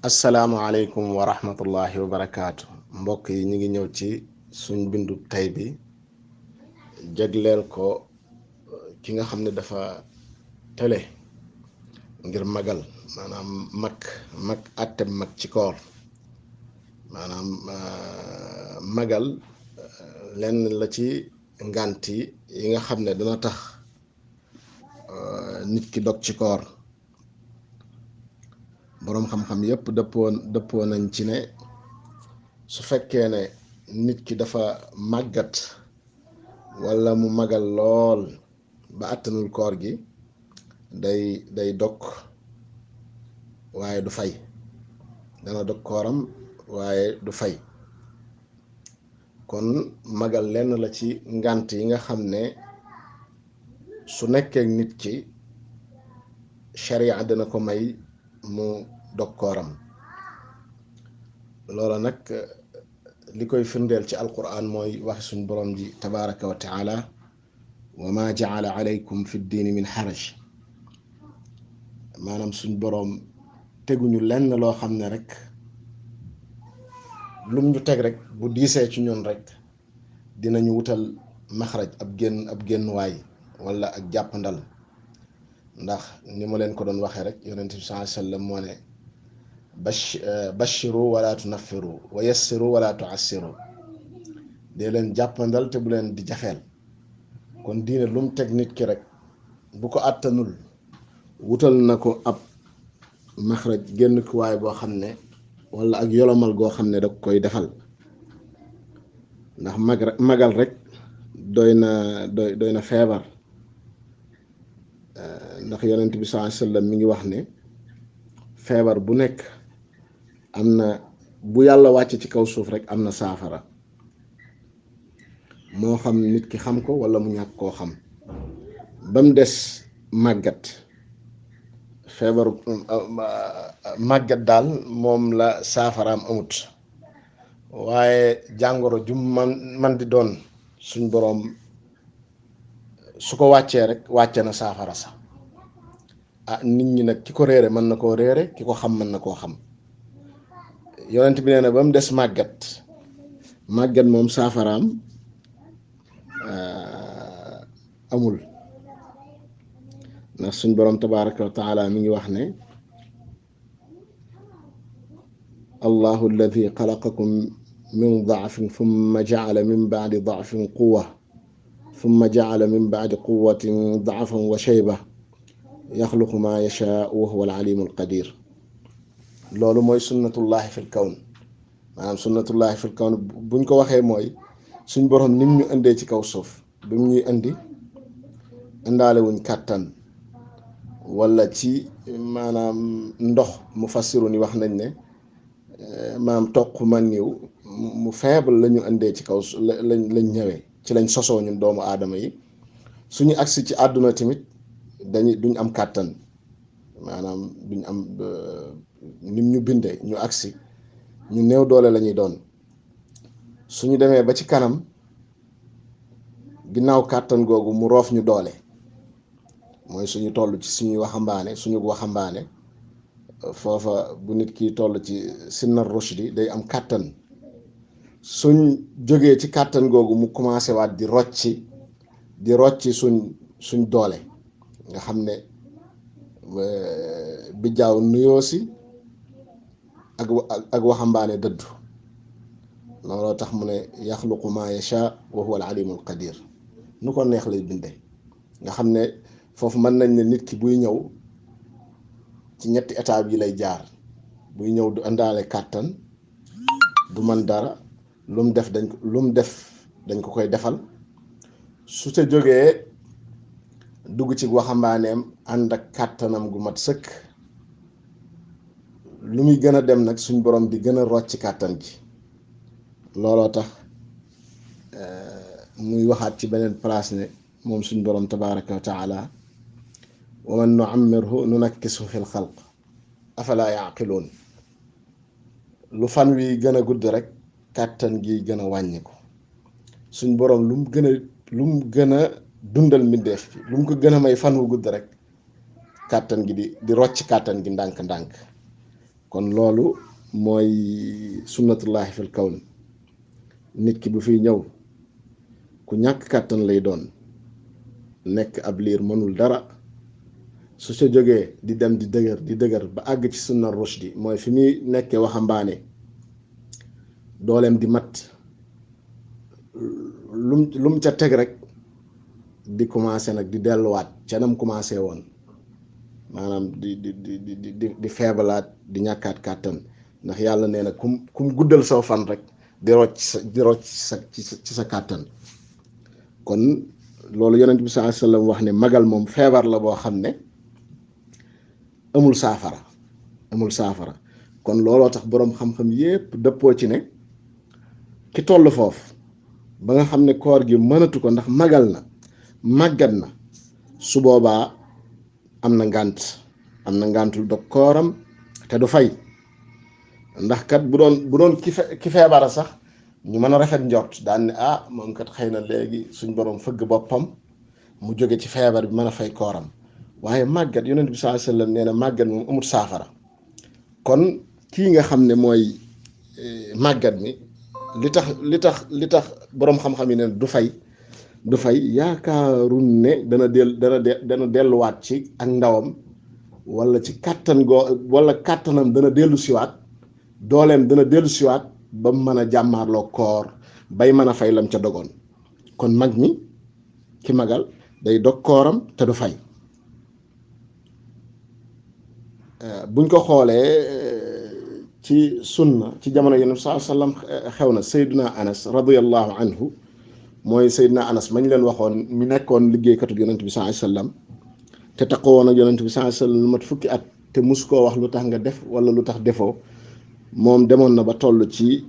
asalaamualeykum wa rahmatullahi wa barakaatu mbokk yi ñu ngi ñëw ci suñ bindu tay bi jagleel ko ki nga xam ne dafa tële ngir magal maanaam mag àtte mag ci koor maanaam magal lenn la ci ngànt yi nga xam ne dana tax nit ki dog ci koor. boroom xam-xam yépp dëppoo nañ ci ne su fekkee ne nit ki dafa màggat walla mu magal lool ba àttanul koor gi day dog waaye du fay, dana dog kooram waaye du fay. kon magal lenn la ci ngànt yi nga xam ne su nekkee nit ki sharia dana ko may mu dog kooram. loola nag li koy firndeel ci alquran mooy waxi suñ boroom ji tabaraka wa taala wa ma jaala alaykum fi ddiini min xaraj. maanaam suñ boroom teguñu lenn loo xam ne rek lum ñu teg rek bu diisee ci ñun rek dinañu wutal maxraj ab génn waay wala ak jàppandal. ndax ni ma leen ko doon waxee rek yonent bi sallallahu alayhi wa sallam moo ne bashiru wala tunaffiru wa yassiru wala tuassiru. dee leen jàppandal te bu leen di jafeel. kon diine lu mu teg nit ki rek bu ko àttanul wutal na ko ab maxraj génn ku waay boo xam ne wala ak yolomal goo xam ne da koy defal. ndax magal rek doy na feebar. ndax yonent bi sallallahu alayhi wasallam mi ngi wax ne feebar bu nekk am na bu yàlla wàcc ci kaw suuf rek am na saafara, moo xam nit ki xam ko wala mu ñàkk koo xam. ba mu des màggat. feebaru màggat daal moom la saafaraam amut, waaye jàngoro ju man di doon suñ boroom su ko wàccee rek wàcce na saafara sax. nit ñi nag ki ko réere mën na koo réere, ki ko xam mën na koo xam. yonent bi nee na ba mu des màggat moom saafaraam amul. ndax suñ boroom tabaraka wa taala mi ngi wax ne allahu alladi xalaqakum min daafin thumma jaala min baadi daafin quwa thumma jaala min baadi quwatin daafan wa shayba yaxluqu ma yashaa wa huwa al-alimu al-qadir. loolu mooy sunnatullahi fil kawn. maanaam sunnatullahi fil kawn buñ ko waxee mooy suñ borom nim ñu indee ci kaw suuf bi mu ñuy indi indaale wuñ kàttan wala ci maanaam ndox. mu fassiru ni wax nañ ne maanaam toq man niw mu faible la ñu indee ci kaw lañ ñëwee ci lañ sosoo ñun doomu aadama yi. suñu agsi ci àdduna tamit duñ am kàttan, maanaam duñ am nim ñu bindee ñu agsi ñu néew doole la ñuy doon. suñu demee ba ci kanam ginnaaw kàttan googu mu roof ñu doole, mooy suñu toll ci suñu waxambaane foofa bu nit ki toll ci sinnar rushdi day am kàttan. suñ jógee ci kàttan googu mu commencé waat di rocci suñ doole, nga xam ne bijjaaw nuyoo si ak waxambaane dëddu. looloo tax mu ne yaxluqu ma yasha wa huwa al-alimu al-qadir. nu ko neex lay binde. nga xam ne foofu mën nañ ne nit ki buy ñëw ci ñetti étape yi lay jaar. buy ñëw du indaale kàttan, du man dara, lu mu def dañ ko koy defal. su ca jógee dugg ci waxambaaneem ànd ak kàttanam gu mat sëkk. lu muy gën a dem nag suñ borom di gën a rocc kàttan gi. looloo tax muy waxaat ci beneen place ne moom suñ borom tabaraka wa taala wa man nuammirhu nunakkisuhu fil xalq afala yaqiluun. lu fan wi gën a gudd rek kàttan gi gën a wàññiku. suñ borom lu mu gën a dundal mbindeef bi, lu mu ko gën a may fan wu gudd rek kàttan gi di rocc kàttan gi ndànk-ndànk. kon loolu mooy sunnatullahi fil kawn. nit ki bu fiy ñëw ku ñàkk kàttan lay doon, nekk ab liir mënul dara, su sa jógee di dem di dëgër ba àgg ci sunna rushdi mooy fi muy nekkee waxambaane, dooleem di mat, lum ca teg rek di commencé nag di delluwaat ca nam commencé woon, maanaam di feebalaat, di ñàkkaat kàttan, ndax yàlla nee na kum guddal saw fan rek di rocc ci sa kàttan. kon loolu yonent bi sallallahu alayhi wasallam wax ne magal moom feebar la boo xam ne amul saafara. kon looloo tax boroom xam-xam yépp dëppoo ci ne ki toll foofu ba nga xam ne koor gi mënatu ko ndax màggat na, su boobaa am na ngàntul dog kooram te du fay. ndax kat bu doon ki feebara sax ñu mën a rafet njort daan ne moom kat xëy na léegi suñ borom fëgg boppam mu jóge ci feebar bi mën a fay kooram, waaye màggat yonent bi sallallahu alayhi wasallam nee na màggat moom amul saafara. kon kii nga xam ne mooy màggat mi li tax boroom xam-xam yi ne du fay yaakaarun ne dana delluwaat ci ak ndawam, wala ci kàttanam dana dellu siwaat, dooleem dana dellu siwaat ba mën a jàmmaarloo koor bay mën a fay lam ca dogoon. kon mag mi ki magal day dog kooram te du fay. buñ ko xoolee ci sunna ci jamono Yonent bi sallallahu alayhi wasallam xew na Seydina Anas radiyallahu anhu, mooy Seydina Anas mañ leen waxoon mi nekkoon liggéeykatu Yonent bi sallallahu alayhi wasallam te taxawoon ak Yonent bi sallallahu alayhi wasallam lu mat fukki at te mus koo wax lu tax nga def wala lu tax defoo. moom demoon na ba toll ci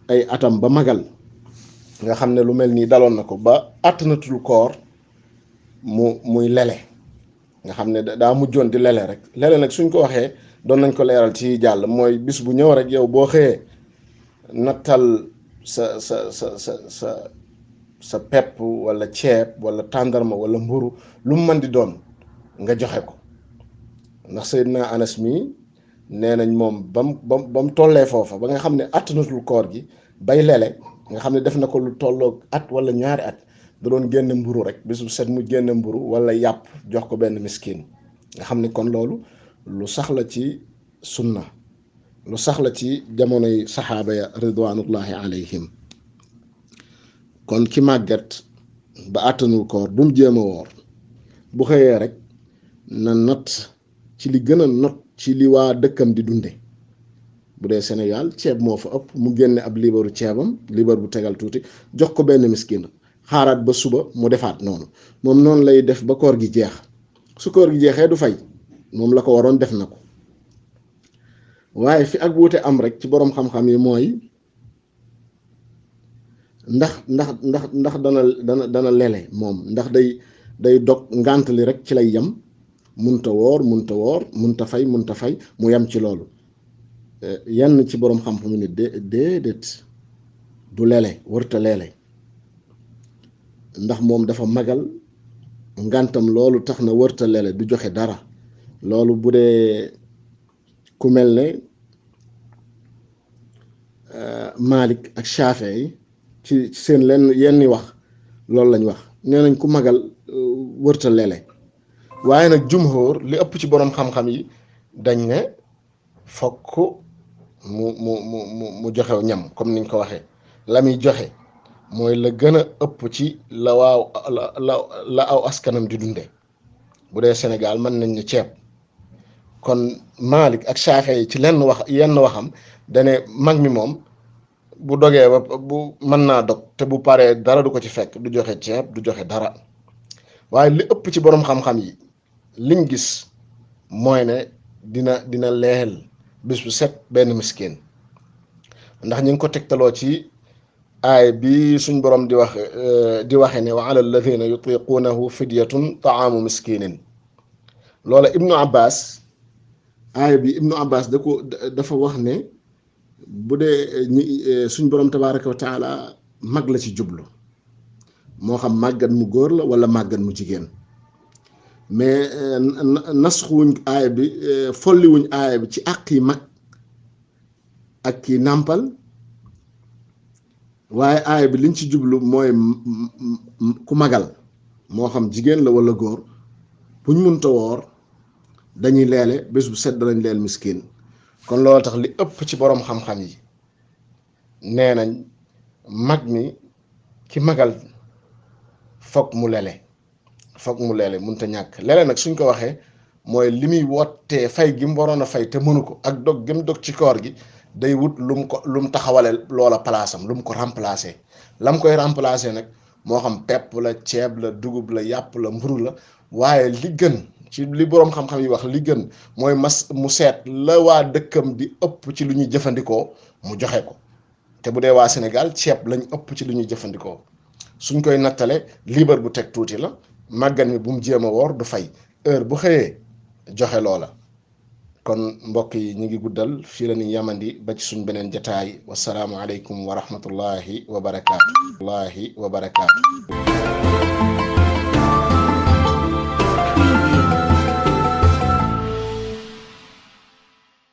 ay atam ba magal, nga xam ne lu mel nii daloon na ko ba àttanatul koor muy lele, nga xam ne daa mujjoon di lele rek. lele nag suñ ko waxee doon nañ ko leeral ci jàll, mooy bis bu ñëw rek yow boo xëyee nattal sa pepp wala ceeb wala tàndarma wala mburu lu mu mën di doon nga joxe ko. ndax Seydina Anas mi nee nañ moom ba mu tollee foofa ba nga xam ne attanatul koor gi bay lele, nga xam ne def na ko lu tolloog at wala ñaari at, da doon génne mburu rek bis bu set mu génne mburu wala yàpp jox ko benn miskin. nga xam ne kon loolu lu saxla ci sunna, lu saxla ci jamonoy saxaaba ya ridwanullahi alayhim. kon ki màgget ba àttanul koor bu mu jéem a woor, bu xëyee rek na not ci li gën a not ci li waa dëkkam di dunde. bu dee Sénégal ceeb moo fa ëpp, mu génne ab liibaru ceebam, liibar bu tegal tuuti, jox ko benn miskin, xaaraat ba suba mu defaat noonu. moom noonu lay def ba koor gi jeex. su koor gi jeexee du fay, moom la ko waroon def na ko. waaye fi ak wuute am rek ci boroom xam-xam yi mooy ndax dana lele moom, ndax day dog ngànt li rek ci lay yem, munta woor munta fay mu yem ci loolu. yenn ci boroom xam-xam ni déedéet, du lele, wërta lele, ndax moom dafa magal ngàntam loolu tax na wërta lele, du joxe dara. loolu bu dee ku mel ne Malik ak Shafi'i ci seen yenn wax loolu lañ wax, nee nañ ku magal wërta lele. waaye nag jumhur li ëpp ci boroom xam-xam yi dañ ne fokk mu joxew ñam, comme niñ ko waxee. la muy joxe mooy la gën a ëpp ci la aw askanam di dunde. bu dee Sénégal mën nañ ne ceeb. kon Malik ak Shafi'i yi ci yenn waxam dane mag mi moom bu dogee ba bu mën naa dog te bu paree dara du ko ci fekk, du joxe ceeb du joxe dara. waaye li ëpp ci boroom xam-xam yi liñ gis mooy ne dina leel bis bu set benn miskin, ndax ñu ngi ko tegtaloo ci aay bi suñ borom di waxe ne wa ala alladhina yutiqunahu fidyatun taamu miskinin. loola Ibnu Abbas, aaya bi Ibnu Abbas dafa wax ne bu dee suñ borom tabaraka wa taala mag la ci jublu, moo xam màggat mu góor la wala màggat mu jigéen. mais nasxuwuñ aaya bi, folliwuñ aaya bi ci àq yi mag ak kii nàmpal waaye aaya bi liñ ci jublu mooy ku magal moo xam jigéen la walla góor buñ munta woor dañuy leele bés bu set danañ leel miskin kon loolu tax li ëpp ci boroom xam-xam yi nee nañ mag mi ki magal foog mu lele munta ñàkk lele nag suñ ko waxee mooy li muy wottee fay gi mu waroon a fay te mënu ko ak dog gi mu dog ci koor gi day wut lu mu taxawale loola palaasam lu mu ko remplacer lam koy remplacer nag moo xam pepp la ceeb la dugub la yàpp la mburu la waaye li gën ci li boroom xam-xam yi wax li gën mooy mu seet la waa dëkkam di ëpp ci lu ñuy jëfandikoo mu joxe ko te bu dee waa Sénégal ceeb lañ ëpp ci lu ñuy jëfandikoo suñ koy nattale liibar bu teg tuuti la màggan mi bu mu jéem a woor du fay heure bu xëyee joxe loola kon mbokk yi ñu ngi guddal fii la ñuy yamandi ba ci suñ beneen jataay wasalaamu aleykum wa rahmatullahi wa barakaatu.